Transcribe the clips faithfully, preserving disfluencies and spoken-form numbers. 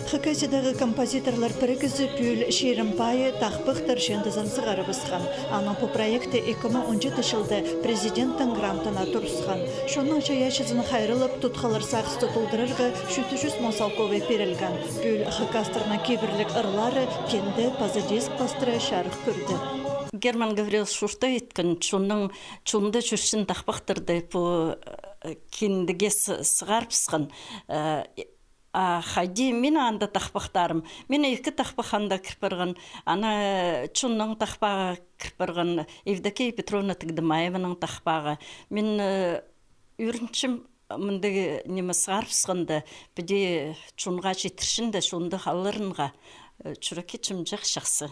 Хакасиядағы композиторлар пірігізі пӱӱл чирім пайы тахпахтар чыындызын сығарыбысхан. Аның пу проекті ікі муң он читі чылда президенттің грантына турысхан. Чонның чайаачызын хайраллап, тутхалар сағысты толдырарға читі чӱс муң салковай пирілген. Пӱӱл хакастарның кибірлік ырлары кинде паза диск пастыра чарых кӧрді. Герман Гаврилович орта иткен, чонның, чонда чӧрчең тахпахтарды пу, э, киндеге с-, сығарыбысхан. Э, А хайди мин анда тахпахтарым? Мин ікі тахпах анда кір парған. Ана, э, чонның тахпағы кір парған, Евдокия Петровна Тыгдымаеваның тахпағы. Мин, э, ӧрінчем, мындағ ниме сығарыбысханда, піди чонға читірчең дее, чонда халарынға, э, чӱрекке чымҷах чахсы.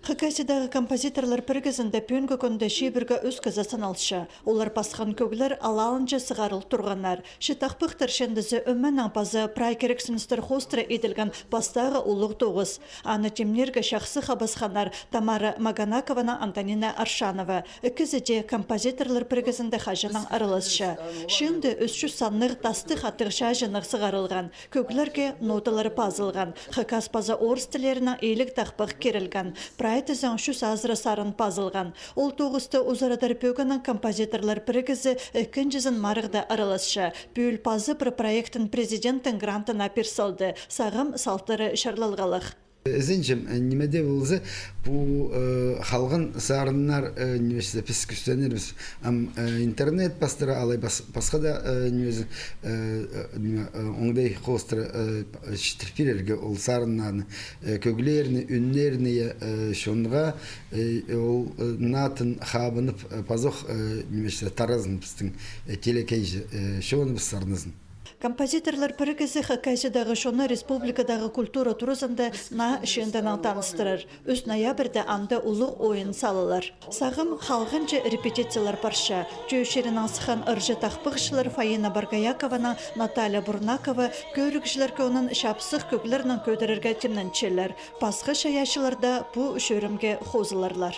Хакасиядағы композиторлар пірігізінде пӱӱнгі кӱнде чибіргі ӱс кізі саналча. Олар пасхан кӧглер алалынҷа сығарыл турғаннар. Че тахпахтар чыындызы ӧменең паза прай кирексіністер хоостыра иділген пастағы улуғ тоғыс. Аны тимнирге чахсы хабасханнар Тамара Маганакованаң Антонина Аршанова. Ікізі дее композиторлар пірігізінде хаҷаннаң араласча. Чыында ӱс чӱс саннығ тастығ аттығ чааҷыннығ сығарылған. Кӧглерге ноталар пазылған, хакас паза орыс тіллерінең иліг тахпах кирілген, прай тізең чӱс азыра сарын пазылған. Ол тоғысты узарадар пӧгіннең композиторлар пірігізі ікінҷізін марығда араласча. Пӱӱл паза пір проектін президенттің грантына пир салды, сағам салтары чарлалғалығ. Ізенчем, э, ниме дее полза, пу, э, халған сарыннар, э, ниме, піс кӱстенербіс. Ам, э, интернет пастыра, алай пас-, пасха даа, э, ниме, э, э, ниме, э, оңдай хоостыра, э, читір пирерге ол сарыннарны, э, кӧглерні, ӱннерні, я, э, чонға, э, ол, э, наа тың хабынып, э, пазох, э, ниме, таразын пістің, э, телекейҷі, э, чоныбыс сарназын. Композиторлар пірігізі Хакасиядағы чонны республикадағы культура туразында наа чыындынаң таныстырар. Ӱс ноябрьде анда улуғ ойын салылар. Сағам халғанҷа репетициялар парча. Тӧӧ чирінең сыххан ырҷы тахпахчылар Фаина Боргоякованаң Наталья Бурнакова кӧрігҷілер кӧңнін чапсых кӧглернең кӧдірерге тимненчелер. Пасха чайаачылар даа пу чӧрімге хозыларлар.